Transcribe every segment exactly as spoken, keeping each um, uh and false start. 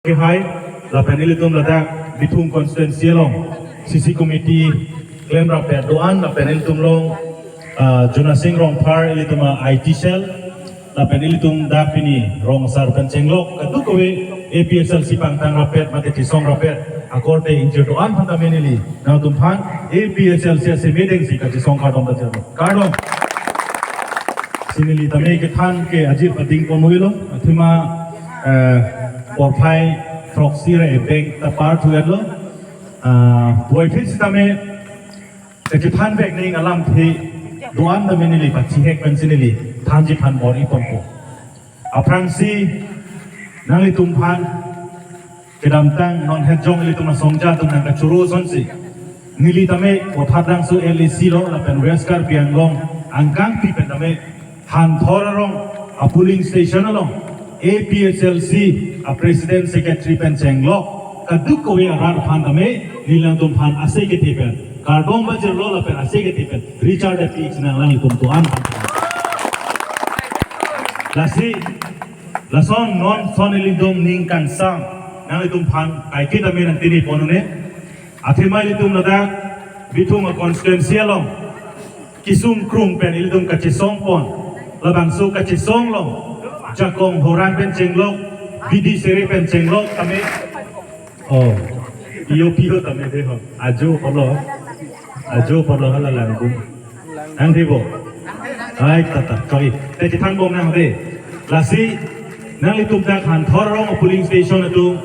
Kehai, lapen ilitum ladak Bithung constituency along C C committee klemrap do-an, lapen ilitum along, ah, Jonasing Rongphar, ilitum a-I T cell, lapen ilitum dak pini rong asar pen chenglok, kadokave A P H L C pangtang rapet mate chisong rapet akorte ingjir do-an aphan tame neli nangtum aphan A P H L C asimedeng si kachisong kardom ta chelo. Kardom. Si neli tame kethan ke ajir pading pon-oi lo, athema, eh, porphai throksi ra ebeng ta par thuet lo. Ah, puvoiphit sitame kachethan vek ning alamthe do-an tame neli pachihek pensi neli thanji than bor-i ponpo. Aphrangsi nanglitum aphan kedamtang non hetjong ilitum asongja atum nangkachoro asonsi neli tame Bothadangso L A C lo lapen West Karbi Anglong angkangpi pen tame Hanthor arong a-polling station along A P H L C a-president secretary pen chenglok kadokave arat aphan tame neli nangtum aphan ase kethe pen kardom pajirlo lapen ase kethe pen Richard api chenang alanglitum do-an aphan. Lasi lason non son ilitum ning kangsam nanglitum aphan kaike tame nangtini pon-un-e. Athema ilitum ladak Bithung a-constituency along kisung krung pen ilitum kachisong pon. Labangso kachisong along jakong horang pen chenglok, bidi sere pen chenglok tame. Oh, iyo piyo tame de ho. Ajo polo. Ajo polo hala langkung. Ang di bo. Ai tata koi. Te chithang bom nang de. Lasi nanglitum dak Hanthor arong a-polling station atum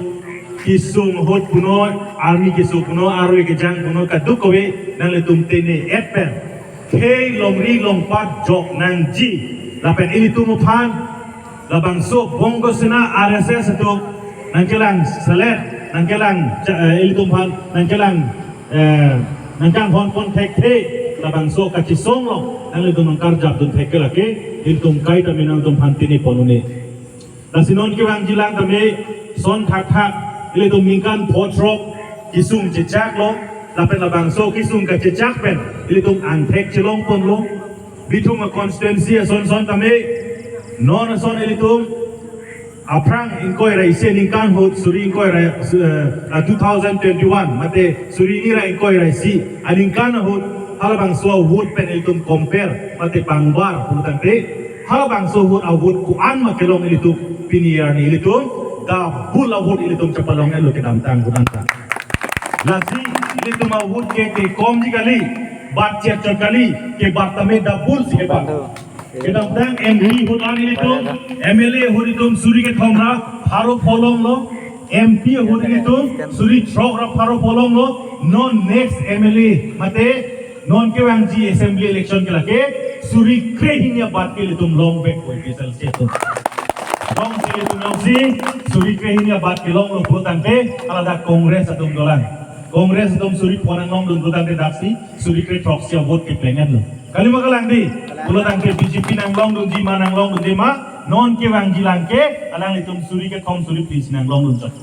kisung ahut punon, army keso punon, arve kejang punon, kadokave nanglitum tene et pen khei longri longpat jok nangji. Lapen ilitum aphan labangso Bongo Sena R S S atum nangkelang selet, nangkelang cha-, eh, ilitum aphan nangkelang, eh, nangkanghon pon thekthe, labangso kachisong along nanglitum nangkarjap dun thekthe lake ilitum kaike tame nangtum aphan tini pon-un-e. Lasi non kevangji lang tame son thakthak ilitum ningkan pho throk kisung chechak lo, lapen labangso kisung kachechak pen ilitum angthek chelong ponlo. Bithung a-constituency ason son tame non ason ilitum aphrang ingkoi ra isi aningkan ahut suri ingkoi ra, eh, ah, two thousand twenty-one mate suri hini ra ingkoi ra isi aningkan ahut halabangso a-vote pen ilitum compare mate pangbar pulo tangte halabangso ahut a-vote ko-an ma kelong ilitum pini arni ilitum double a-vote ilitum chepalong-etlo kedamtang ahut anta. Lasi ilitum a-vote ke kekomji kali, bat chet chot kali, kebat tame double si kebat. Kedamtang M P ahut an ilitum, M L A ahut ilitum suri kethom ra pharo pho longlo, M P ahut ilitum suri throk ra pharo pho longlo, non next M L A mate non kevangji assembly election ke lake suri kre hini abat ke ilitum long vekpo A P H L C atum. Longsi ilitum longsi suri kre hini abat ke longlo pulo tangte, hala dak Congress atum dolang. Congress atum suri pho nanglong dun pulo tangte daksi suri kre throksi a-vote kepleng-etlo. Kalima kalang di, pulo tangte B J P nanglong dunji ma nanglong dunji ma, non kevangji lang ke, alanglitum suri kethom suri phli si nanglong dun chot.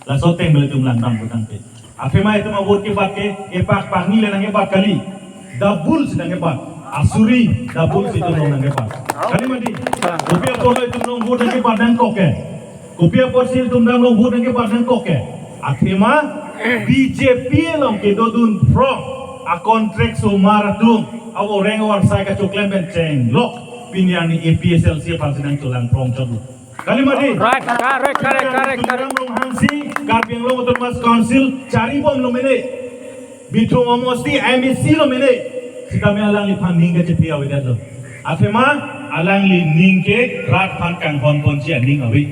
Laso ateng pen ilitum langdam pulo tangte. Athema itum a-vote kebat ke, epak pangni le nangkebat kali. Double si nangkebat. Asuri, double si itum long nangkebat. Kalima di, kopi apotlo itum long vote nangkebat nangkok ke. Kopi apotsi itum dam long vote nangkebat nangkok ke. Athema B J P along kedodun from a-contract osomar atum, avoreng avarsai kachoklem pen chenglok pini arni A P H L C aphansi nangcholang prong chotlo. Kalima di. Right, correct, correct, correct, correct. Dam Ronghang si Karbi Anglong Autonomous Council chari bomlo mene. Bithung Homosti M A C lo mene. Sitame alangliphan ning kachethe avedetlo. Athema alangli ning ke rat aphan kanghon ponji aning ave.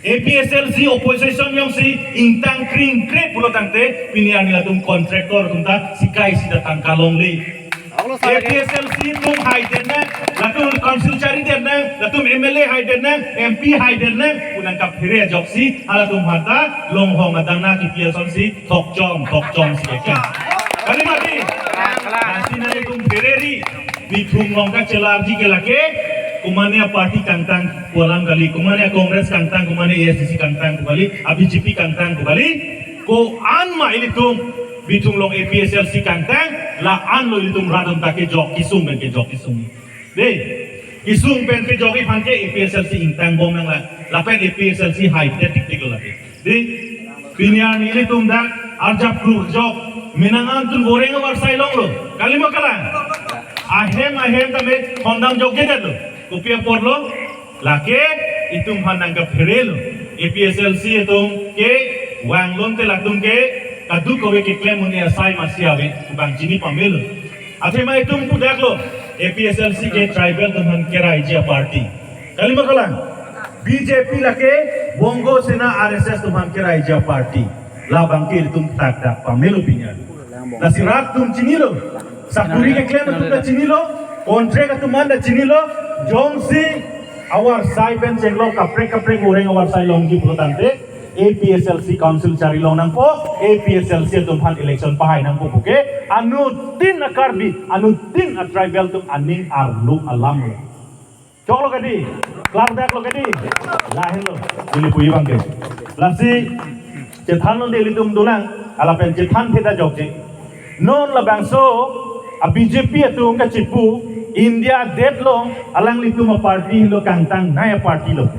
A P H L C opposition jongsi ingtang kring kre pulo tangte pini arni latum contractor atum ta sikai sita tangka longle. A P H L C atum haidet nang, latum council charidet nang, latum M L A haidet nang, M P haidet nang, pu nangkaphere ajoksi, halatum aphanta longhong adang nangkipi asonsi thokchom, thokchom si kekang. Kalima di, lasi nanglitum phereri, Bithung along kachelarji ke lake, komatne a-party kangtang pu alam kali, komatne a-Congress kangtang, komatne A I C C kangtang pu kali, a-B J P kangtang pu kali, ko-an ma ilitum, Bithung along A P H L C kangtang, la-anlo ilitum rat atum ta kejok kesung pen kejok kesung. Dei, kesung pen kejokji aphan ke A P H L C ingtang bom nanglang, lapen A P H L C haidet tiktik lo lake. Di, pini arni ilitum dak arjap kru jok, menang an tun goreng avarsai longlo. Kalima kalang. Ahem ahem tame hondam jok jedet lo. Kopi apotlo? Lake itum aphan nangkaphere lo. A P H L C atum ke vanglote latum ke kadokave keklem un-e asai masi ave pu abang chini pamelo. Athema itum pudaklo, A P H L C ke tribal atum aphan keraiji aparty. Kalima kalang. B J P lake Bongo Sena R S S atum aphan keraiji aparty. Labang ke itum tak tak pamelo pini arni. Lasi rat atum chinilo. Sakuri keklem atum ta chinilo. Contract atum an ta chinilo. Jongsi avarsai pen chenglok kaprek kaprek goreng avarsai longji pulo tangte, A P H L C council chari long nangpo, A P H L C atum aphan election pahai nangpo puke, anuttin a-Karbi, anuttin a-tribal atum aning arlo alam lo. Choklo kedi, klardak lo kedi, lahenlo, ili puji abang ke. Lasi, chethan londe ilitum dolang, lapen chethan theda jokje. Non labangso a-B J P atum kachipu, India det long alanglitum aparty lo, kangtangnei aparty lo.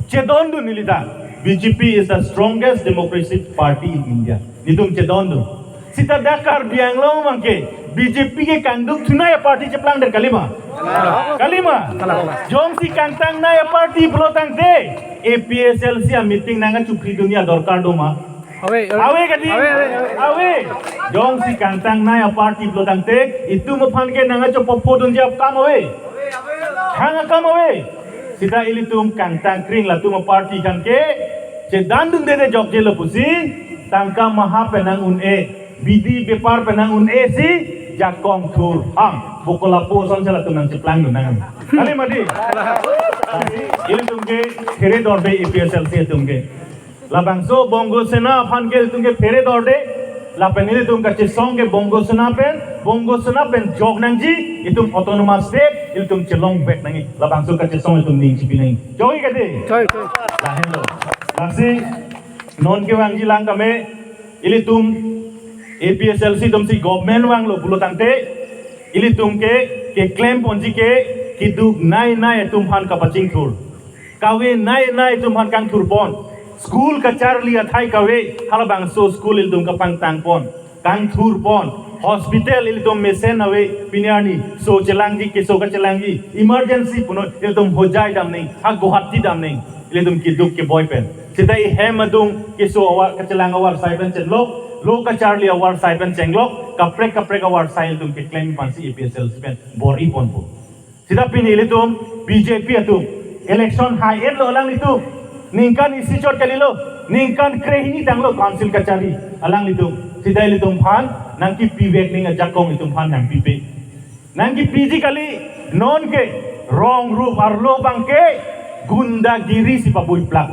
Chedondun neli ta, B J P is the strongest democratic party in India. Nelitum chedondun. Sita dak Karbi Anglong abang ke B J P ke kangduk thunei aparty cheplangdet kalima. Kalima. Jongsi kangtangnei aparty pulo tangte, A P H L C a-meeting nangkachukri dunji adorkar doma? Ave, ave. Ave kedi? Ave, ave, ave. Ave. Jongsi kangtangnei aparty pulo tangte, itum aphan ke nangkachopopho dunji akam ave. Hang akam ave. Sita ilitum kangtang kring latum aparty kan ke, chedondunde jokjelo pusi, tangka maha pen nang-un-e, bidi bepar pen nang-un-e si, jakong thur hang, bokol apo ason si latum nangcheplangdun nang. Kalima di? Ilitum ke, khere dorde A P H L C atum ke. Labangso Bongo Sena aphan ke itum ke phere dorde, lapen ilitum kachesong ke Bongo Sena pen, Bongo Sena pen jok nangji, itum autonomous state, itum chelongvek nangji, labangso kachesong itum ning chipi nangji. Joi kedi? Joi, joi. Lahenlo. Lasi, non kevangji lang kame, ilitum A P H L C atum si government vanglo pulo tangte, ilitum ke, keklem ponji ke, keduk nei nei atum aphan kapachingthur. Kave nei nei atum aphan kangthurpon. School kacharli athai kave, halabangso school ilitum kapangtangpon. Kangthurpon. Hospital ilitum mesen ave, pini arni. So chelangji, keso kachelangji. Emergency punoi, ilitum Hojai dam nangji, ha Guwahati dam nangji. Ilitum keduk keboi pen. Sita ehem adung, keso avar, kachelang avarsai pen chenglok, lo kacharli avarsai pen chenglok, kaprek kaprek avarsai ilitum keklem aphansi A P H L C pen bor-iponpo. Sita pini ilitum B J P atum election hai-etlo alanglitum. Ningkan isi chot kalilo, ningkan krehini tanglo council kachari alanglitum. Sita ilitum aphan nangkipivek nangji ajakong itum aphan nangpipe. Nangkipiji kali, non ke rong rup arlo abang ke gundagiri si pabuiplak.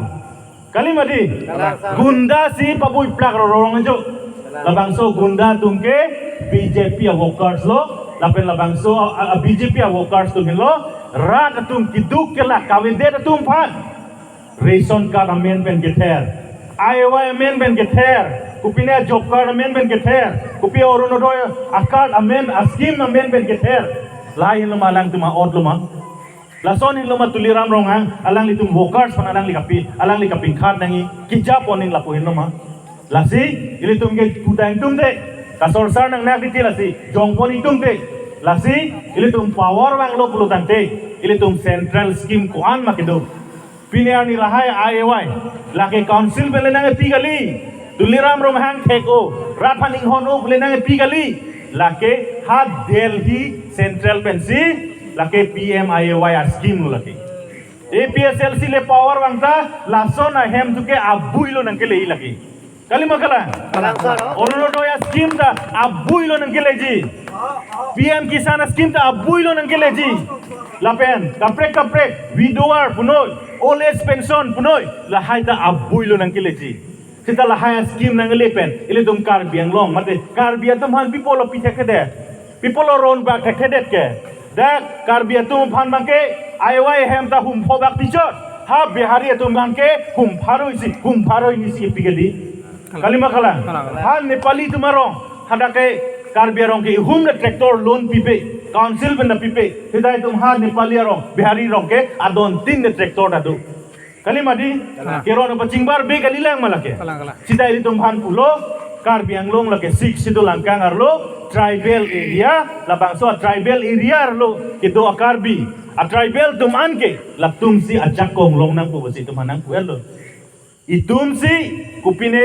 Kalima di? Kalang, sir. Gunda si pabuiplak rong ajo. Kalang. Labangso gunda atum ke B J P a-workers lo, lapen labangso a, a, B J P a-workers atum lo, rat atum keduk kelak kavedet atum aphan. Ration card amen pen kether. I Y amen pen kether. Kopine job card amen pen kether. Kopi Orunodoi a-card amen, a-scheme amen pen kether. Lahai lo ma alangtum a-ot lo ma. Lason henlo ma Tuliram Ronghang, alanglitum workers aphan alangli kapi, alangli kapingkhar nangji, kejapon nangji lapu henlo ma. Lasi, ilitum ke pudang tumte, kasorsar nangnak titi lasi, jongpon ingtumte. Lasi, ilitum power vanglo pulo tangte, ilitum central scheme ko-an ma kedo. Pini arni lahai I Y, lake council pen le nangpi kali, Tuliram Ronghang thek-o, rat aphan inghon-o le nangpi kali, lake ha Delhi central pensi, lake P M I A Y a-scheme lo lake. A P H L C le power vangta, lason ahem atum ke abui lo nangkeleji lake. Kalima kalang? Kalang, sir. Orunodoi a-scheme ta abui lo nangkeleji. P M Kisan a-scheme ta abui lo nangkeleji. Lapen, kaprek kaprek, widower punoi, old age pension punoi, lahai ta abui lo nangkeleji. Sita lahai a-scheme nangle pen, ilitum Karbi Anglong, mate Karbi atum aphan pi apotlo pi thekthedet, pi apotlo ron bak thekthedet ke. Dak Karbi atum aphan abang ke, I Y hem ta hum pho bak pichot. Ha Bihari atum abang ke, hum pharo isi, hum pharo isi pi kedi. Kalima kalang. Kalang, kalang. Ha Nepali atum arong, hadak ke Karbi arong ke ihum ta tractor loan pipe, council pen ta pipe. Sita itum ha Nepali arong, Bihari arong ke, adon tin ta tractor ta do. Kali mati? Kalang. Keron pachingbar be kalilang ma lake. Kalang, kalang. Sita ilitum aphan pulo, Karbi Anglong lake Sixth Schedule angkang arlo, tribal area, labangso tribal area arlo, kedo a-Karbi, a-tribal atum an ke, latumsi ajakong long nangpo pusi itum aphan nangpu-etlo. Itumsi, kopine,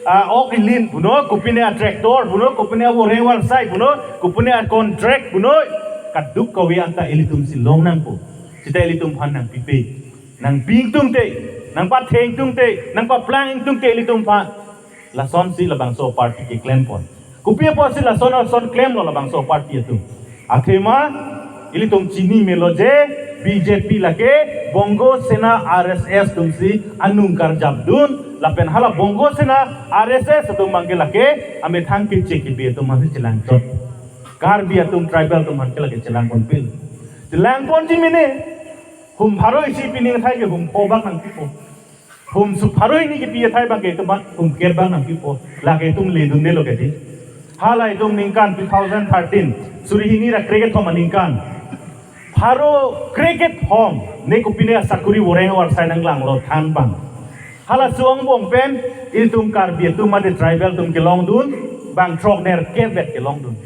a, ok ilin punon, kopine a-tractor punon, kopine a-voreng varsai punon, kopine a-contract punon, kadokave anta ilitumsi long nangpo. Sita ilitum aphan nangpipe. Nangpi ingtungte, nangpatheng ingtungte, nangpaplang ingtungte ilitum aphan. Lasonsi labangso party keklempon. Kopi apotsi lason lason klemlo labangso party atum? Athema ilitum chini melo je B J P lake Bongo Sena R S S atumsi anung karjapdun, lapen hala Bongo Sena R S S atum abangke lake amethang keche kebi atum aphansi chelangchot. Karbi atum tribal atum aphan ke lake chelangponpil. Chelangponji mene, hum pharo isi pining athai ke hum pho bak nangpipo. Hum su pharo hini kepi athai abangke itum aphan hum kep bak nangpipo. Lake itum ledundelo ke di. Hala itum ningkan two thousand thirteen, suri hini ra krekethom aningkan, pharo krekethom ne kopine asakuri voreng varsai nanglanglo than abang. Halaso angbong pen ilitum Karbi atum mate tribal atum kelongdun, bang throknerkep vet kelongdun.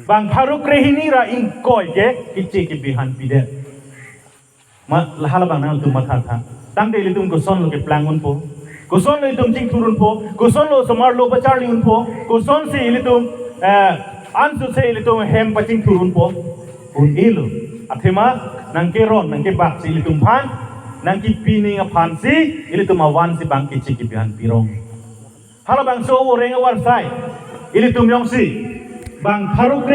Bang pharo krehini ra ingkoi ke keche kebi aphan pidet. Ma, la hala abang nangtum mathatha. Tangte ilitum kosonlo keplang unpo? Kosonlo ilitum chingthur unpo? Kosonlo osomar lo pacharli unpo? Kosonsi ilitum, eh, ansose ilitum hem pachingthur unpo? Un-elo. Athema nangkeron, nangkebaksi ilitum aphan, nangkepi ning aphansi ilitum avansi bang keche kebi aphan pirong. Halabangso voreng varsai ilitum jongsi bang pharo kre